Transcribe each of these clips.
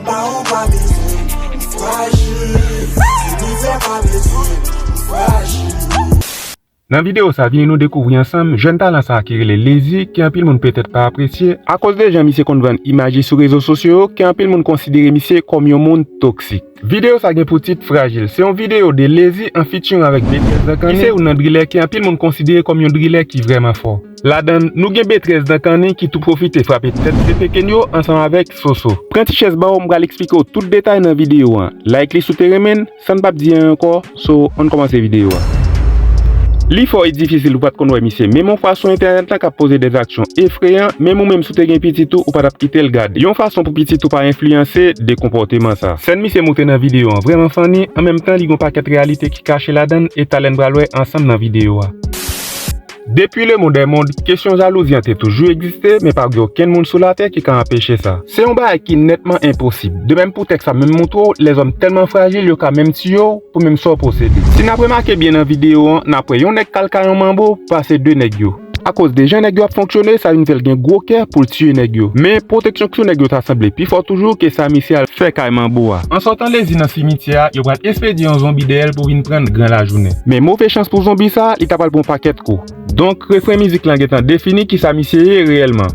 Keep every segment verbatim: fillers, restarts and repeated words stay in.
Pa ou pa bezwen, m frajil. Si mizè pa bezwen, m frajil. Nan videyo sa, vini nou dekouvri ansanm jèn talan sa ki rele Lazy, ke anpil moun petèt pa apresye, akoz de jan misye konn vann imaj li sou rezo sosyo yo, ke anpil moun konsidere misye kòm yon moun toksik. Videyo sa gen pou tit Frajil. Se yon videyo de Lazy an featuring avèk B trèz Dankanni. Li se youn nan drilè ke anpil moun konsidere kòm yon drilè ki vrèman fò. Ladan l, nou gen B trèz Dankanni ki tou pwofite frape tèt de Pekenyo ansanm avèk Soso. Pran ti chèz ba w, m pral eksplike w tout detay nan videyo an. Like li si w te renmen l, san n p ap di anyen ankò, so, ann kòmanse videyo a. Li fò e difisil pou w pa t konn wè misye, menm yon fwa sou entènèt la k ap poze dèzaksyon efreyan, menm ou menm si w te gen pitit ou, ou pa t ap kite l gade. Yon fason pou pitit ou pa enfliyanse de konpòteman sa. Sèn misye montre nan videyo an vrèman funny, an menm tan li gen yon pakèt reyalite ki kache ladan l e talè n pral wè ansanm nan videyo a. Depi lemonn dè monn, kesyon jalouzi an te toujou egziste, men pa gen okenn moun sou latè ki ka anpeche sa. Se yon bagay ki nètman enposib. De menm pou tèks la menm montre w, lèzòm tèlman frajil yo ka menm tiye w pou menm sa w posede. Si n ap remake byen nan videyo an, n ap wè yon nèg k al kay yon manbo pase de nèg yo. Akoz de jan nèg yo ap fonksyone, sa vin fè l gen gwo kè pou l tiye nèg yo. Men pwoteksyon k sou nèg yo ta sanble pi fò toujou ke sa misye al fè kay manbo a. An sòtan Lazy nan simityè a, yo pral espedye yon zonbi dèyè l pou vin pran l gran lajounen. Men move chans pou zonbi sa, li ta pral pran yon pakèt kou. Donk, refren mizik lan gentan defini kisa misye ye reyèlman.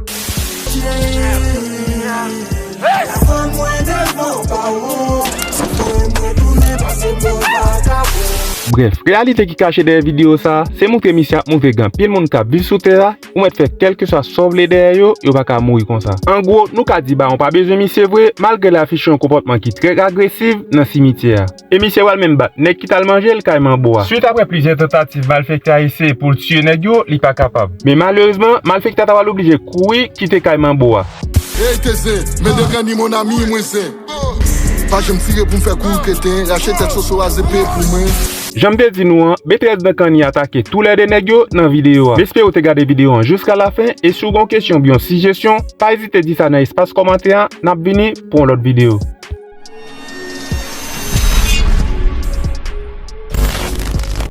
Brèf, reyalite ki kache dèyè videyo sa, se montre misye ap montre gen anpil moun k ap viv sou tè a, ou mèt fè kèlkeswa sa w vle dèyè yo, yo pa ka mouri konsa. An gwo, nou ka di bawon pa bezwen misye vre, malgre l afiche yon konpòtman ki trè agresiv nan simityè a. E misye pral menm bat nèg ki t al manje l kay manbo a. Swit apre plizyè tantativ malfektè a eseye pou l tiye nèg yo, li pa kapab. Men malerezman, malfektè a ta pral oblije kouri kite kay manbo a. Ey, te zen, men Dankanni mon ami, mwen zen. Pa janm tire pou m fè kouri kreten, rache tèt Soso a zepe pou mwen. Jan m te di nou an, B trèz Dankanni atake toulède nèg yo nan videyo a. M espere w te gade videyo an jiska lafen, e si w gen yon kesyon oubyen yon sijesyon, pa ezite di sa nan espas kòmantè a, n ap vini pou yon lòt videyo.